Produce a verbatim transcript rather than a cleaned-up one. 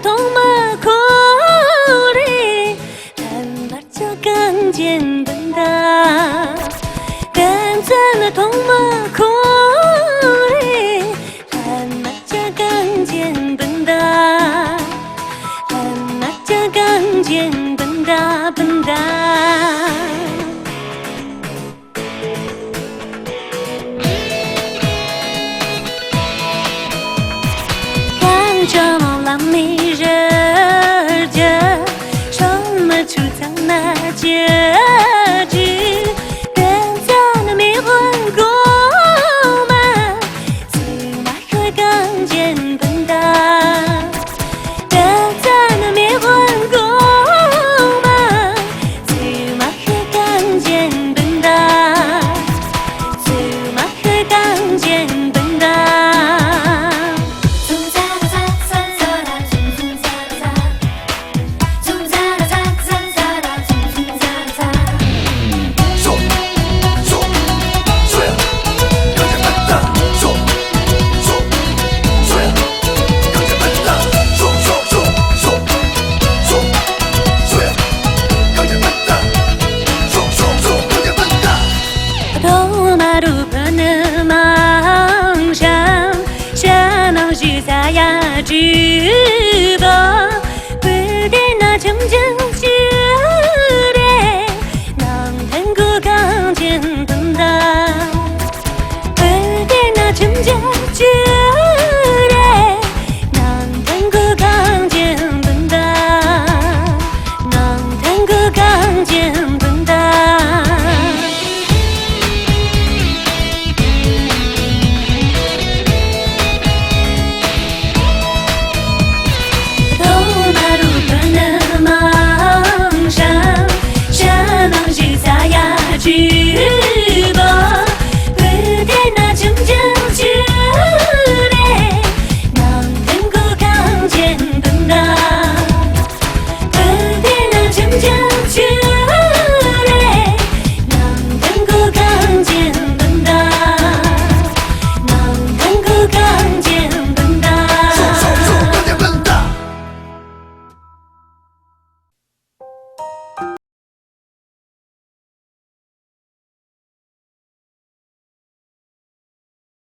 ཐོག་མ་ཁོ་རེ། ལྷན་པར་ཆགས་གངས་ཅན་སྤུན་ཟླ། བསྟན་འཛིན་ཐོག་མ་ཁོ་རེ། ལྷན་པར་ཆགས་གངས་ཅན་སྤུན་ཟླ། ལྷན་པར་ཆགས་གངས་ཅན་སྤུན་ཟླ་སྤུན་ཟླ། གངས་ལྗོངས་ལམ་མེ་རི་རྒྱུད། སྲུང་མ་ཆུ་ཚང་ན་ཅི་དྲི། བསྟན་འཛིན་མེ་དབོན་གོང་མ། བཙུན་མ་ཤོད་གངས་ཅན་སྤུན་ཟླ། བསྟན་འཛིན་མེ་དབོན་གོང་མ། བཙུན་མ་ཤོད་གངས་ཅན་སྤུན་ཟླ། བཙུན་མ་ཤོད་གངས་ཅན་སྤུན་ཟླ། ཐོག་མ་རུ་ཕུ་ནུ་མང་ཞིང་། ཕྱི་ནང་བཞི་ས་ཡ་དྲུག་པོ། བུ་དེ་ན་ཁྱིམ་རྒྱུད་